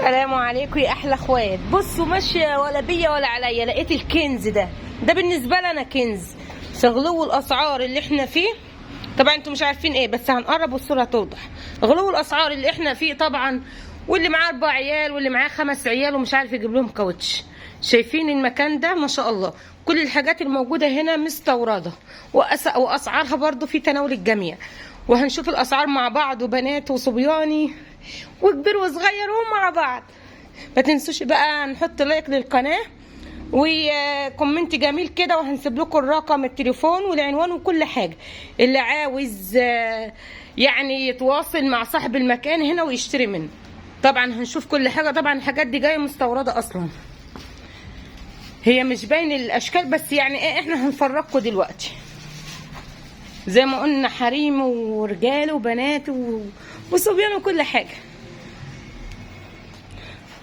السلام عليكم يا احلى اخوات. بصوا ماشية ولا بيا ولا عليا، لقيت الكنز ده بالنسبة لنا كنز. غلو الاسعار اللي احنا فيه، طبعا انتم مش عارفين ايه، بس هنقرب والصورة توضح. غلو الاسعار اللي احنا فيه طبعا، واللي معاه 4 عيال واللي معاه 5 عيال ومش عارف يجيب لهم كاوتش. شايفين المكان ده ما شاء الله، كل الحاجات الموجودة هنا مستورده واسعارها برضو في تناول الجميع. وهنشوف الاسعار مع بعض، وبنات وصبياني وكبير وصغير ومع بعض. ما تنسوش بقى نحط like للقناة و comment جميل كده، وهنسيب لكم الرقم التليفون والعنوان وكل حاجة. اللي عاوز يعني يتواصل مع صاحب المكان هنا ويشتري منه. طبعا هنشوف كل حاجة. طبعا الحاجات دي جاية مستورده اصلا، هي مش باين الاشكال، بس يعني ايه احنا هنفرجكم دلوقتي. زي ما قلنا حريم ورجال وبنات وصبيان وكل حاجة.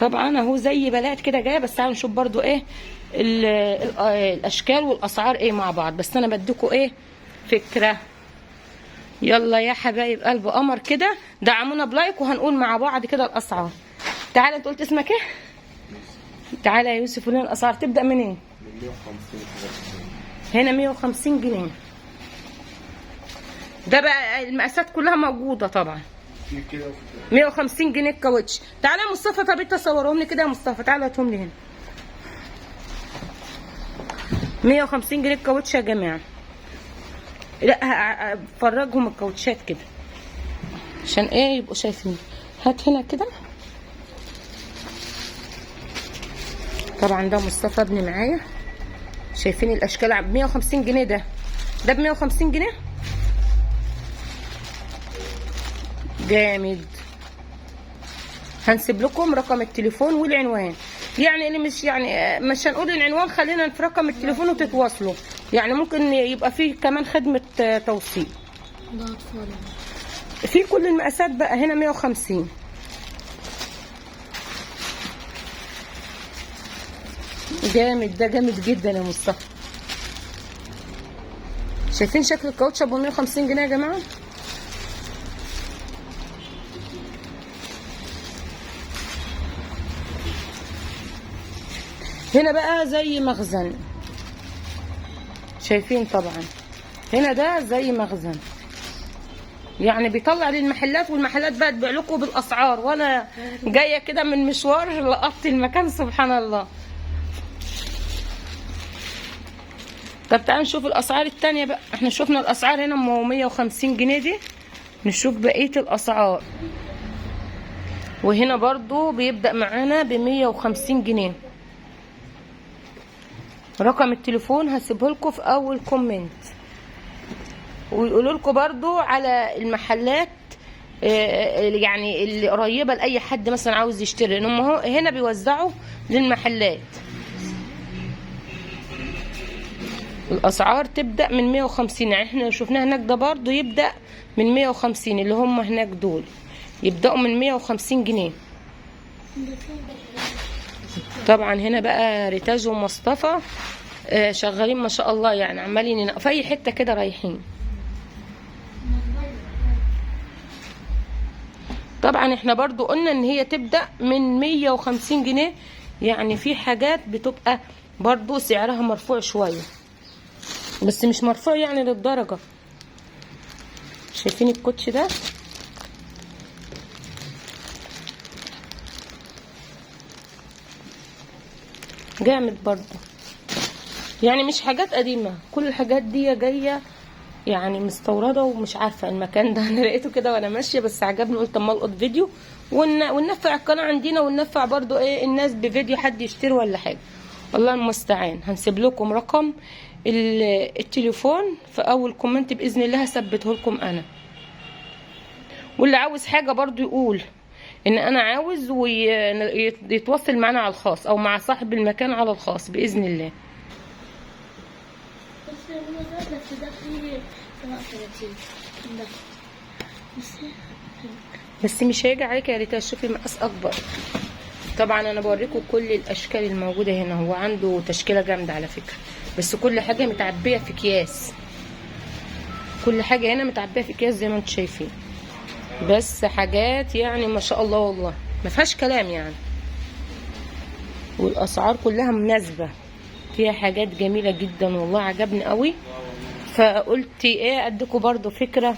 طبعا اهو زي بلاد كده جاية، بس تعالوا نشوف برضو ايه الاشكال والاسعار ايه مع بعض، بس انا بديكوا ايه فكرة. يلا يا حبايب قلب قمر كده، دعمونا ب like وهنقول مع بعض كده الاسعار. تعالى، انت قلت اسمك ايه؟ تعالى يا يوسف قول لنا الاسعار تبدا منين؟ من 150 هنا 150 جنيه. ده بقى المقاسات كلها موجودة طبعا. في كده 150 جنيه الكاوتش. تعالى يا مصطفى، طب انت صورهم لي كده يا مصطفى، تعالى هاتهم لي هنا. 150 جنيه الكاوتش يا جماعة. لا فرجهم الكاوتشات كده عشان ايه يبقوا شايفين. هات هنا كده. طبعا ده مصطفى ابني معايا. شايفين الاشكال ب 150 جنيه. ده ب 150 جنيه جامد. هنسيب لكم رقم التليفون والعنوان، يعني اللي مش يعني مش هنقول العنوان، خلينا في رقم التليفون وتتواصلوا. يعني ممكن يبقى فيه كمان خدمة توصيل. ده أطفال في كل المقاسات بقى. هنا 150. جامد، ده جامد جدا يا مصطفى. شايفين شكل الكاوتش ابو 150 جنيه يا جماعة؟ هنا بقى زي مخزن، شايفين طبعا هنا ده زي مخزن، يعني بيطلع للمحلات والمحلات بقى تبيع لكم بالاسعار. وانا جاية كده من مشوار لقطت المكان، سبحان الله. طب تعالوا نشوف الاسعار التانية بقى. احنا شفنا الاسعار هنا 150 جنيه دي، نشوف بقية الاسعار. وهنا برضو بيبدأ معانا ب 150 جنيه. رقم التليفون هسيبه لكم في اول comment، ويقولوا لكم برضو على المحلات يعني اللي قريبه لاي حد مثلا عاوز يشتري، لان هم هنا بيوزعوا للمحلات. الاسعار تبدا من 150، يعني احنا شفناها هناك ده برضو يبدا من 150، اللي هم هناك دول يبداوا من 150 جنيه. طبعا هنا بقى ريتاج ومصطفى شغالين ما شاء الله، يعني عمالين في اي حتة كده رايحين. طبعا احنا برضو قلنا ان هي تبدا من 150 جنيه، يعني في حاجات بتبقى برضو سعرها مرفوع شوية، بس مش مرفوع يعني للدرجة. شايفين الكوتش ده؟ جامد برضو، يعني مش حاجات قديمة، كل الحاجات دي جاية يعني مستوردة. ومش عارفة المكان ده انا لقيته كده وانا ماشية، بس عجبني، قلت اما القط فيديو وننفع القناة عندنا، وننفع برضو ايه الناس بفيديو حد يشتري ولا حاجة. الله المستعان. هنسيب لكم رقم التليفون في اول comment باذن الله، هثبته لكم انا. واللي عاوز حاجة برضو يقول ان انا عاوز، ويتواصل معانا على الخاص او مع صاحب المكان على الخاص باذن الله. بس هو ده، بس ده فيه 37 ده. بس مش هيجي عليك يا ريتا، شوفي مقاس اكبر. طبعا انا بوريكم كل الاشكال الموجودة هنا. هو عنده تشكيله جامدة على فكرة، بس كل حاجة متعبيه في اكياس، كل حاجة هنا متعبيه في اكياس زي ما انتم شايفين. بس حاجات يعني ما شاء الله، والله ما فيهاش كلام يعني. والاسعار كلها مناسبة، فيها حاجات جميلة جدا والله عجبني قوي. فقلت ايه اديكم برضو فكرة،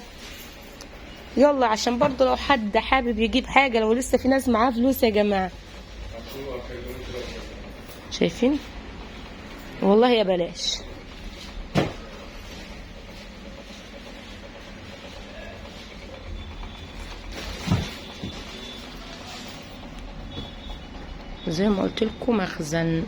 يلا عشان برضو لو حد حابب يجيب حاجة، لو لسه في ناس معاها فلوس يا جماعة. شايفين والله يا بلاش. زي ما قلت لكم مخزن.